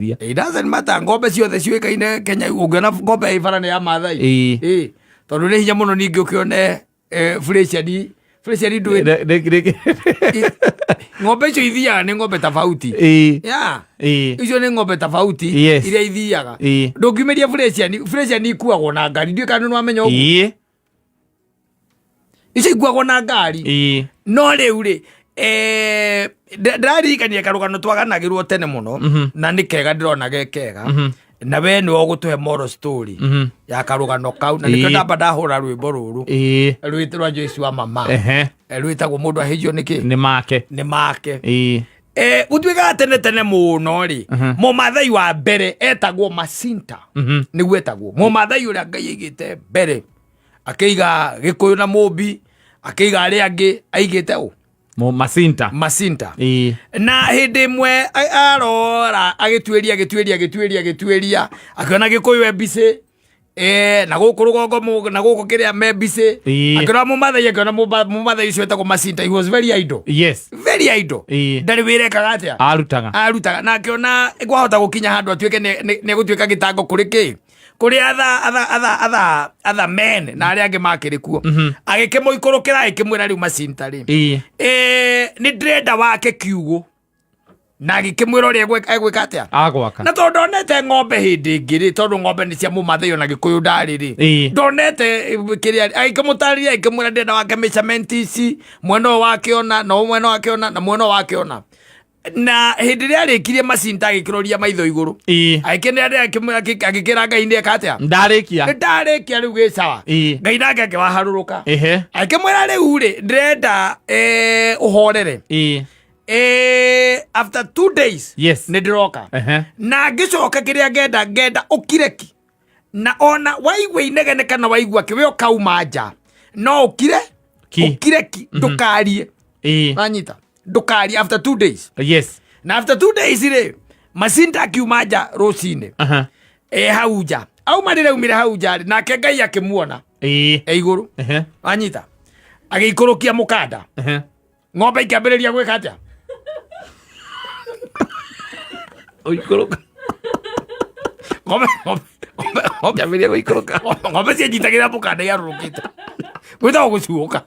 It doesn't matter, ng'ombe ciothe ciũĩkaine Kenya, ũngĩona ng'ombe ya ibara nĩ ya Maathai. Ĩĩ. Tondũ nĩ hinya mũno ningĩ ũkĩone Fresian, Fresian ndũĩ. Ng'ombe icio ithiaga nĩ ng'ombe tofauti. Yeah. Icio nĩ ng'ombe tofauti iria ithiaga. Ndũngiumĩria Fresian, Fresian ikuagwo na ngari, ndiũĩ kana nĩ wamenya ũguo. Icio ikuagwo na ngari. No rĩu rĩ, ndĩraririkania karũgano twaganagĩrwo tene mũno, na nĩ kega, ndĩrona ge kega, na we nĩwe ũgũtũhe moral story ya karũgano kau, na nĩkĩo ndamba ndahũra rwĩmbo rũrũ rwĩtũ rwa Joyce wa mama. Rwĩtagwo mũndũ ahĩnjio nĩkĩ Nĩ make. Nĩ make. Gũtuĩkaga tene tene mũno rĩ, mũmathai wa mbere etagwo Masinta. Nĩguo etagwo mũmathai ũrĩa Ngai aigĩte mbere, akĩiga Gĩkũyũ na Mũmbi, akĩiga arĩa angĩ aigĩte ũ? Masinta. Masinta. Na hĩndĩ ĩmwe arora, agĩtuĩria, agĩtuĩria, agĩtuĩria, agĩtuĩria, akĩona Gĩkũyũ embicĩ, na gũkũ rũgongo na gũkũ kĩrĩa membicĩ. Akĩona mũmathai, akĩona mũmathai ũcio wetagwo Masinta, he was very idle. Very idle. Ndarĩ wĩra ekaga atĩa? Arutaga. Arutaga. Na akĩona kwahota gũkinya handũ atuĩke nĩ egũtuĩka gĩtango kũrĩ kĩ, kũrĩ other men na arĩa angĩ makĩrĩ kuo. Agĩkĩmũikũrũkĩra, agĩkĩmwĩra, rĩu Masinta rĩ, nĩ ndĩrenda wake kiugũ, na agĩkĩmwĩra ũrĩa egwĩka atĩa. Agwaka. Na tondũ ndonete ng'ombe hĩndĩ ĩngĩ rĩ, tondũ ng'ombe nĩ cia mũmathai, ona Gĩkũyũ ndarĩ rĩ, ndonete kĩrĩa, agĩkĩmũtarĩria, agĩkĩmwĩra ndĩrenda wake measurement ici, mwena ũyũ wake ona, na mwena wake ona, na mwena ũyũ wake ona. Na hĩndĩ ĩrĩa arĩkirie, Macinta agĩkĩroria maitho igũrũ, agĩkĩnĩra, agĩkĩra Ngai nĩ eka atĩa. Ndarĩkia. Nĩ ndarĩkia rĩu, gĩ sawa. Ngai nake akĩwaharũrũka, akĩmwĩra, rĩu rĩ, ndĩrenda ũhorere. After 2 days nĩ ndĩroka. Na ngĩcoka kĩrĩa ngenda, ngenda ũkire ki, na ona waigua inegene kana waigua kĩ, we ũkauma nja, no ũkire. Ki. Ũkire ki, ndũkarie. Wanyita? Ndũkarie after 2 days. Na after 2 days rĩ, Macinda akiuma nja rũcinĩ. E hau nja auma, rĩrĩa aumire hau nja rĩ, nake Ngai akĩmuona e igũrũ. Wanyita? Agĩikũrũkia mũkanda. Ng'ombe ikĩambĩrĩria gwĩka atĩa? Ũikũrũka. Ng'ombe, ng'ombe, ng'ombe, ng'ombe. Kĩambĩrĩria gũikũrũka. Ng'ombe cianjitagĩra mũkanda iarũrũkĩte, gwĩtagwo gũcuũka.